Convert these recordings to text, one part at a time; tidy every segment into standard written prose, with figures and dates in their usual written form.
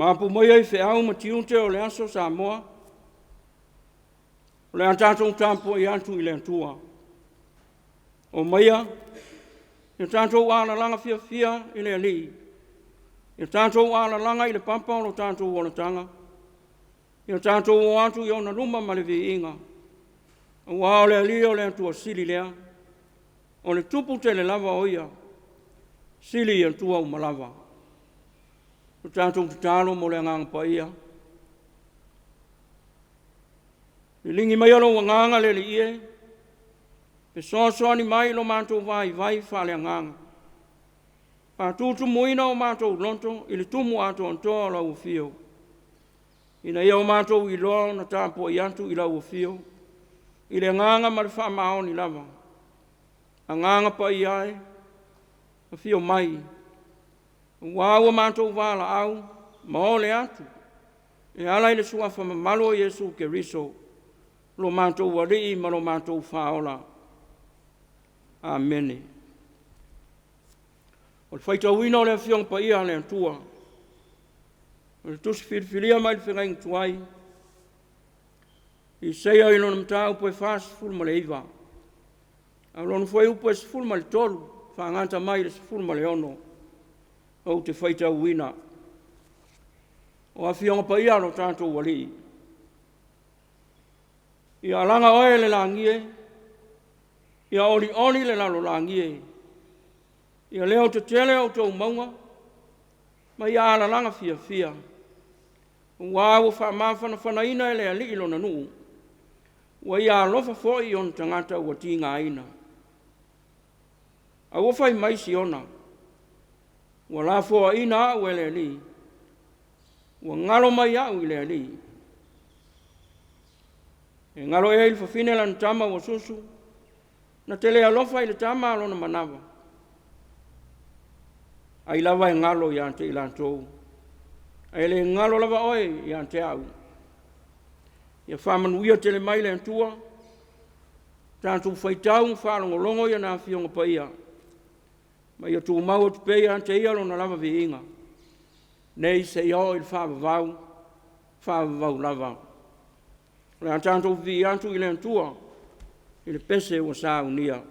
Mapu maia i feau ma tiute o le aso Samoa, o le a tatou tapuai atu i le Atua. Omaia, ia tatou alalaga fiafia i le Alii, ia tatou alalaga i le papa o lo tatou olataga, ia tatou o atu i ona luma ma le viiga, aua o le Alii o le Atua sili lea, o le Tupu tele lava o Ia, sili i Atua uma lava. O tatou tatalo mo le Agaga Paia, liligi maia lou Agaga le Alii e, fesoasoani mai i lo matou vaivai faaleagaga, faatutumuina o matou loto i le tumu atoatoa o lau Afio, ina ia o matou iloa ona tapuai atu i lau Afio i le agaga ma le faamaoni lava. Agaga Paia e, afio mai, aua ua matou valaau ma ole atu e ala i le Suafa mamalu o Iesu Keriso, lo matou Alii ma lo matou Faaola. Amene. O le faitauina o le Afioga Paia a le Atua, o le Tusi Filifilia mai le Feagaiga Tuai, Isaia i lona Mataupu e 49, a o lona Fuaiupu e 13 faagata mai i le 16, ou te faitauina. O Afioga Paia a lo tatou Alii, ia alaga oe le lagi e, ia olioli le lalolagi e, ia leotetele a outou mauga ma ia alalaga fiafia, aua ua faamafanafanaina e le Alii lona nuu, ua ia alofa foi i ona tagata ua tigaina. A ua fai mai Siona, “Ua lafoaina au e le Alii, ua galo mai au i le Alii.” E galo ea i le fafine lana tama ua susu, na te le alofa i le tama a lona manava? Ai lava e galo ia te i latou, ae le galo lava oe ia te au. Ia faamanuia tele mai le Atua, tatou faitau ma faalogologo i ana Afioga Paia, ma ia tumau atu pea ia te Ia Lona lava viiga, nei seia oo i le faavavau, faavavau lava. O le a tatou vivii atu i le Atua i le pese ua saunia.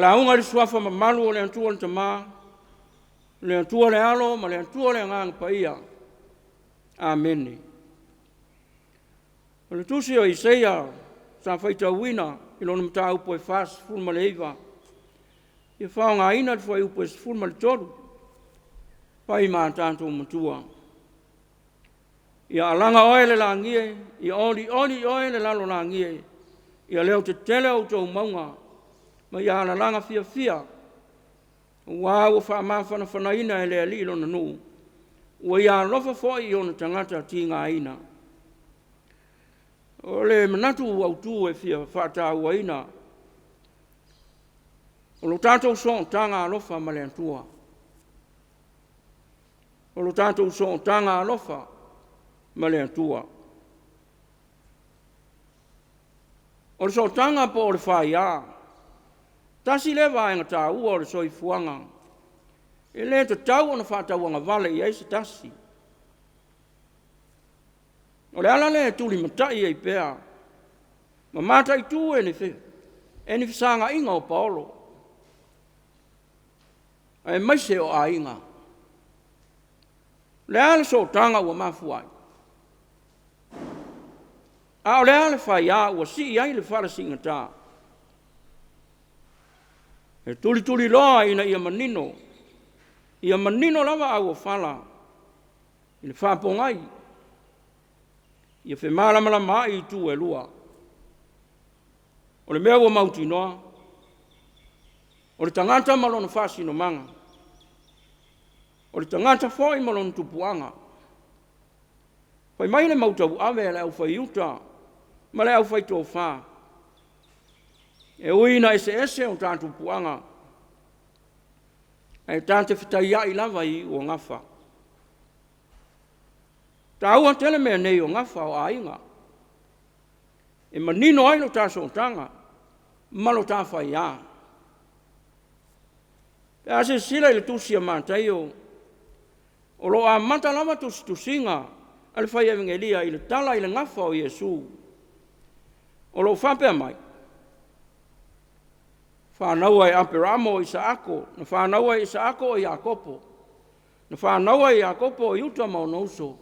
lauga i le suafa mamalu o le Atua le Tama, le Atua le Alo ma le Atua le Agaga Paia. Amene. O le tusi o Isaia sa faitauina i lona mataupu e 49, ia faaaogaina le fuaiupu e 13, fai ma a tatou matua. Ia alaga oe le lagi e, ia olioli oe le lalolagi e, ia leotetele outou mauga, ma ia alalaga fiafia, aua ua faamafanafanaina e le Alii lona nuu, ua ia alofa foi i ona tagata tigaina. O le manatu autu e fia faatauaina, o lo tatou sootaga alofa ma le Atua. O lo tatou sootaga alofa ma le Atua. O le sootaga po o le faia, tasi lea vaega taua o le soifuaga e le tatau ona faatauagavale i ai se tasi. O le ala lea e tulimatai ai pea ma mataitu e ni fesagaiga o paolo, aemaise o aiga. O le a le sootaga ua mafua ai? A o le a le faia ua sii ai le fala siigata? E tulituliloa ina ia manino, ia manino lava auofala i le faapogai, ia femalamalamaai itu e lua. O le mea ua mautinoa, o le tagata ma lona faasinomaga, o le tagata foi ma lona tupuaga. Fai mai le mautauave a le aufaiuta ma le aufaitofa, e ui ina eseese o ta tupuaga, ae ta te fetaiai lava i iuogafa. E taua tele mea nei o gafa o aiga, e manino ai lo ta sootaga ma lo ta faia. Pe a silasila i le tusi a Mataio, o lo o amata lava tusitusiga a le fai Evegelia i le tala i le gafa o Iesu. O lo o faapea mai, fanau e Aperamo o Isaako, na fanau e Isaako o Iakopo, na fanau e Iakopo o Iuta ma ona uso,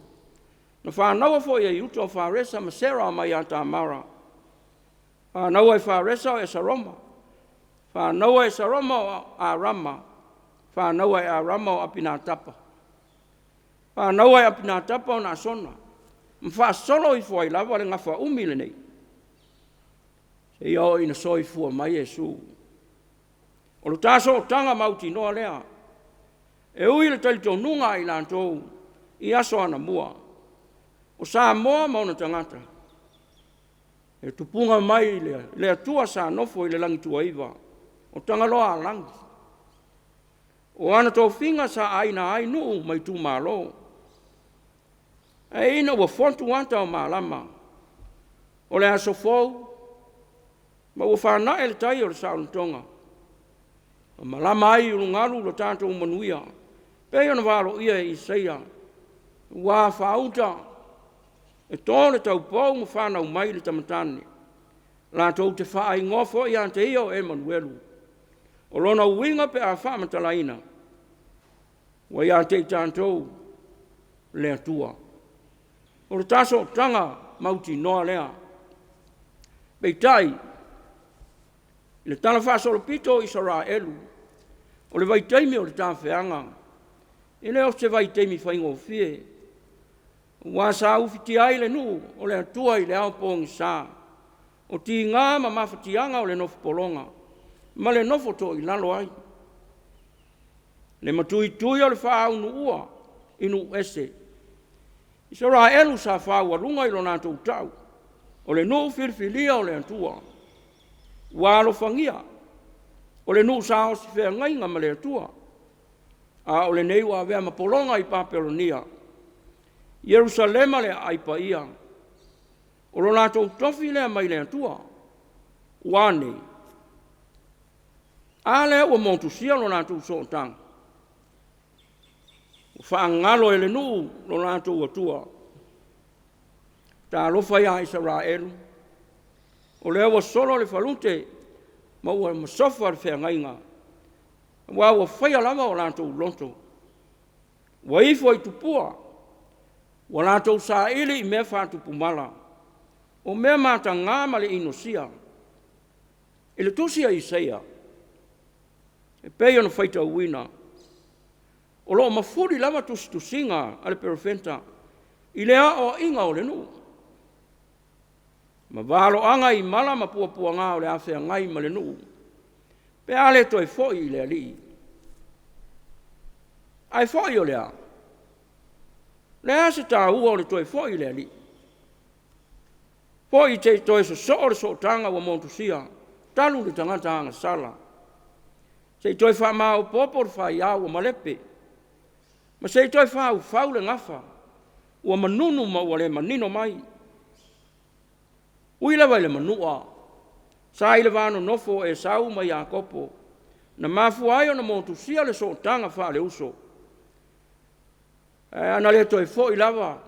na fanau foi e Iuta o Faresa ma Sera mai ia Tamara, fanau e Faresa o Esaroma, fanau e Esaroma o Arama, fanau e Arama o Apinatapa, fanau e Apinatapa o Naasona, ma faasolo ifo ai lava le gafa umi lenei, seia oo ina soifua mai Iesu. O le ta sootaga mautinoa lea, e ui i le talitonuga a i latou i aso anamua, o Samoa ma ona tagata, e tupuga mai le Atua sa nofo i le lagituaiva, o Tagaloaalagi. O ana tofiga sa aina ai nuu ma itumalo. Ae ina ua fotu ata o malama, o le aso fou, ma ua fanae le tai o le saolotoga, ma malama ai i ulugalu lo tatou manuia, pei ona valoia e Isaia, ua faauta e to le taupou ma fanau mai le tamatane, latou te faaigoa foi ia te ia o Emanuelu. O lona uiga pe a faamatalaina, ua ia te i tatou le Atua. O le ta sootaga mautinoa lea. Peitai, i le talafaasolopito o Isaraelu, o le vaitaimi o le tafeaga, e le o se vaitaimi faigofie, aua sa ufitia ai le nuu o le Atua i le ao pogisa, o tiga ma mafatiaga o le nofo pologa ma le nofo toilalo ai, le matuitui o le faaunuua i nuu ese. Isaraelu sa faualuga i lo latou tau, o le nuu filifilia o le Atua, ua alofagia, o le nuu sa osi feagaiga ma le Atua, a o lenei ua avea ma pologa i Papelonia. Ierusalema le aai paia, o lo latou tofi lea mai le Atua. Ua a nei? A lea ua motusia lo latou sootaga, ua faagalo e le nuu lo latou Atua. Talofa ia Isaraelu, o lea ua solo le falute. ma ua masofa le feagaiga, aua ua faia lava o latou loto, ua ifo i tupua, ua latou saili i mea faatupu mala, o mea mataga ma le inosia. I le tusi a Isaia e pei ona faitauina, o lo o mafuli lava tusitusiga a le Perofeta i le aoaiga o le nuu, ma valoaga i mala ma puapuaga o le a feagai ma le nuu pe a le toe foi i le Alii. Ae foi o le a? O le a se taua o le toe foi i le Alii? Foi se i toe sosoo le sootaga ua motusia talu le tagata agasala, se i toe faamaopoopo le faia ua malepe, ma se i toe faufau le gafa ua manunu ma ua le manino mai. Ui lava i le manua sa i le va nonofo o Esau ma Iakopo, na mafua ai ona motusia le sootaga faaleuso, ae ana le toe foi lava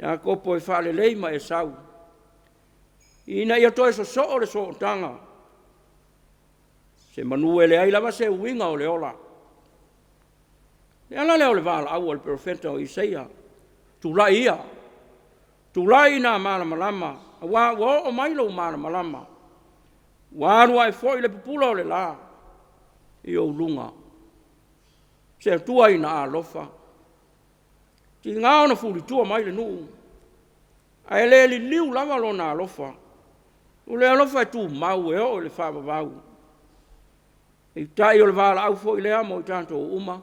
Iakopo e faalelei ma Esau, ina ia toe sosoo le sootaga, semanu e leai lava se uiga o le ola. O le ala lea o le valaau a le Perofeta o Isaia, tulai ia, tulai ina malamalama, aua ua oo mai lou malamalama, ua alu ae foi le pupula o le la i ou luga. Se Atua ina alofa, tiga ona fulitua mai le nuu, ae le liliu lava Lona alofa, o le alofa e tumau e oo i le faavavau. Peitai o le valaau foi lea mo i tatou uma,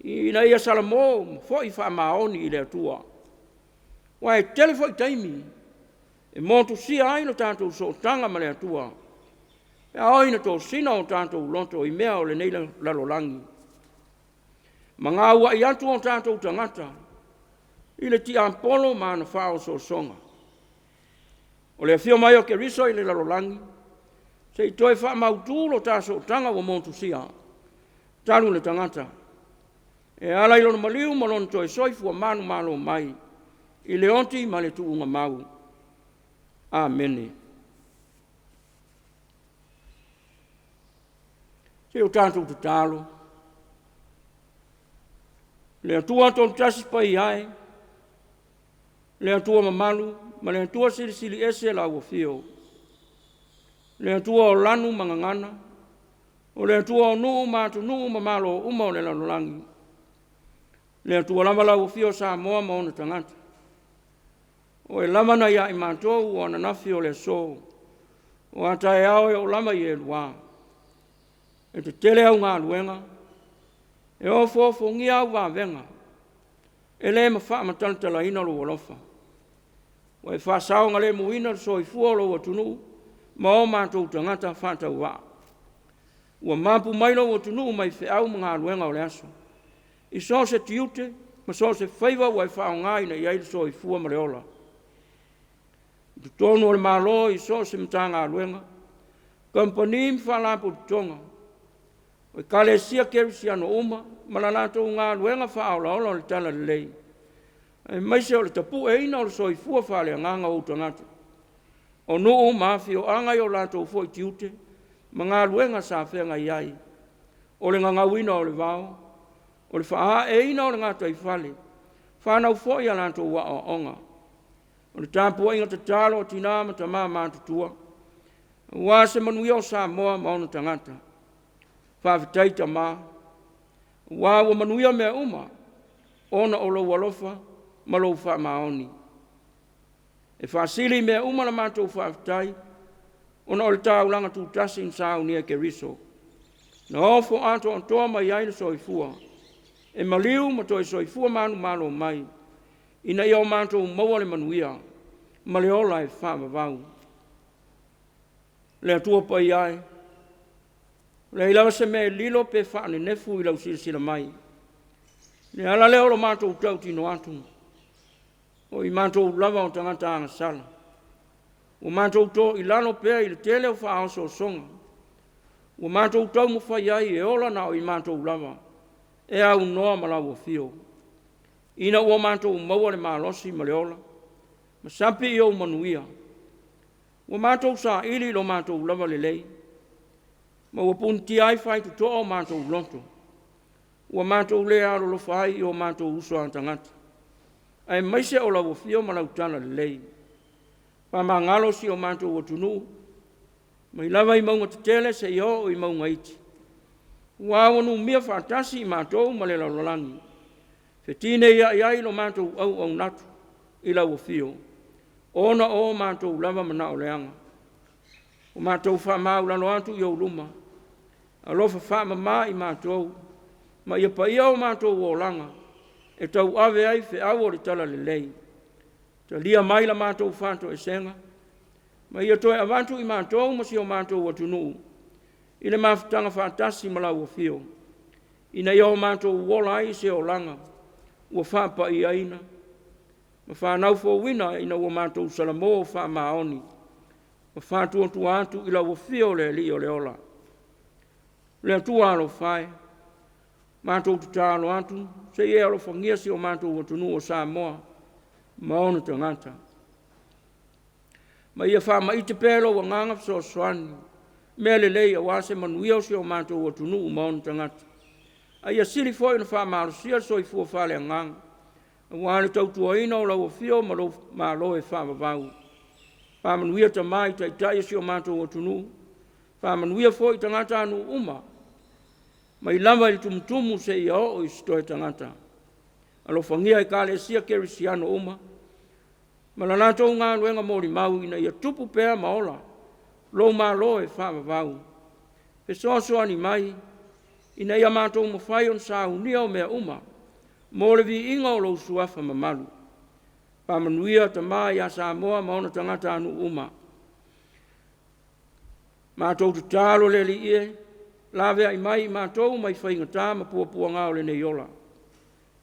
ina ia salamo ma foi faamaoni i le Atua, aua e tele foi taimi e motusia ai lo tatou sootaga ma le Atua, pe a oo ina tosina o tatou loto i mea o lenei lalolagi, ma gauai atu o tatou tagata i le tiapolo ma ana faaosoosoga. O le afio mai o Keriso i le lalolagi, se i toe faamautu lo ta sootaga ua motusia talu le tagata, e ala i lona maliu ma lona toe soifua manumalo mai i le oti ma le tuugamau. Amene. Se i o tatou tatalo. Le Atua Toatasi Paia e, le Atua mamalu ma le Atua Silisili Ese lau Afio, le Atua o lanu ma gagana, o le Atua o nuu ma atunuu ma Malo uma o le lalolagi, le Atua lava lau Afio o Samoa ma ona tagata. O Oe lava na ia i matou o ananafi, o le aso, o a taeao e oo lava i e lua. E tetele au galuega, e ofoofogia au vavega, e le faamatalatalaina lou alofa. Ua e faasaogalemuina le soifua o lou atunuu ma o matou tagata faatauvaa. Ua mapu mai lou atunuu mai feau ma galuega o le aso, i so o se tiute ma so o se faiva ua e faaaogaina i ai le soifua ma le ola. I totonu o le Malo i so o se Matagaluega, Kamupani ma Faalapotopotoga, o Ekalesia Kerisiano uma ma la latou galuega faaolaola o le Talalelei, aemaise o le tapueina o le soifua faaleagaga o ou tagata, o nuu ma afioaga i o latou foi tiute ma galuega sa feagai ai, o le gagauina o le vao, o le faaaeina o le gataifale, fanau foi a latou aoaoga, o le tapuaiga tatalo a tina ma tama matutua, aua se manuia o Samoa ma ona tagata. Faafetai Tama, aua ua manuia mea uma ona o lou alofa ma lou faamaoni. E faasili i mea uma la matou faafetai ona o le taulaga tutasi na saunia e Keriso, na ofo atoatoa mai ai le soifua, e maliu ma toe soifua manumalo mai, ina ia o matou maua le manuia ma le ola e faavavau. Le Atua Paia e, e leai lava se mea e lilo pe faanenefu i lau silasila mai. O le ala lea o lo matou tautino atu, o i matou lava o tagata agasala, ua matou toilalo pea i le tele o faaosoosoga, ua matou taumafai ai e ola na o i matou lava e aunoa ma lau afio, ina ua matou maua le malosi ma le ola, ma sapi i ou manuia. Ua matou saili i lo matou lava lelei, ma ua punitia ai faitotoa o matou loto. Ua matou le alolofa ai i o matou uso a tagata, aemaise o lau afio ma lau talalelei. Faamagalo si o matou atunuu, mai lava i mauga tetele seia oo i mauga iti, aua ua numia faatasi i matou ma le lalolagi, fetineiai ai lo matou auauna atu i lau afio, ona o matou lava manao leaga. Ua matou faamaualalo atu i ou luma, alofa faamama i matou, ma ia paia o matou olaga e tauave ai feau o le talalelei. Talia mai la matou faatoesega, ma ia toe avatu i matou ma si o matou atunuu i le mafutaga faatasi ma lau afio, ina ia o matou ola ai i se olaga ua faapaiaina ma fanau fouina ina ua matou salamo faamaoni ma faatuatua atu i lau afio le Alii o le ola. Le Atua alofa e, matou tatalo atu se i e alofagia si o matou atunuu o Samoa ma ona tagata, ma ia faamaite pea lou agaga fesoasoani mea lelei aua se manuia o si o matou atunuu ma ona tagata, a ia sili foi ona faamalosia le soifua faaleagaga aua le tautuaina o lau afio ma lou Malo e faavavau. Faamanuia Tama i Taitai o si o matou atunuu, faamanuia foi i tagatanuu uma, mai lava i le tumutumu seia oo i so toe tagata. Alofagia Ekalesia Kerisiano uma ma le latou galuega molimau ina ia tupu pea ma ola lou Malo e faavavau. Fesoasoani mai ina ia matou mafai ona saunia o mea uma mo le viiga o lou Suafa mamalu. Faamanuia Tama ia Samoa ma ona tagatanuu uma. Matou tatalo le Alii e, laveai mai i matou mai faigata ma puapuaga o lenei ola,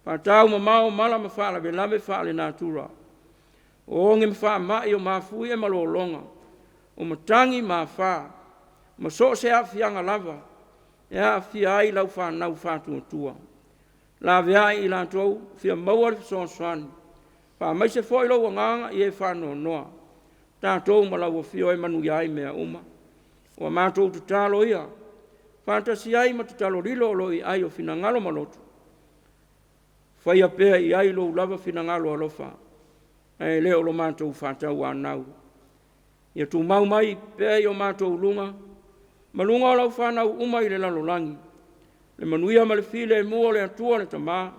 faataumamao mala ma faalavelave faalenatura, o oge ma faamai, o mafuie ma lologa, o matagi ma afa, ma so o se aafiaga lava e aafia ai lau fanau faatuatua. Laveai i latou e fia maua le fesoasoani, faamaise foi lou agaga i e faanoanoa. Tatou ma lau Afio e manuia ai mea uma. Ua matou tatalo ia faatasi ai ma tatalo lilo o lo o i ai o finagalo ma loto, faia pea i ai lou lava finagalo alofa, ae le o lo matou faatauanau. Ia tumau mai pea i o matou luga ma luga o lau fanau uma i le lalolagi le manuia ma le filemu o le Atua le Tama,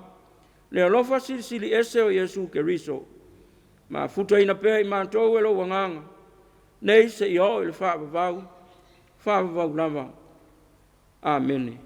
le alofa Silisili Ese o Iesu Keriso, mafutaina pea i matou e lou Agaga, nei seia oo i le faavavau, faavavau lava. Amene.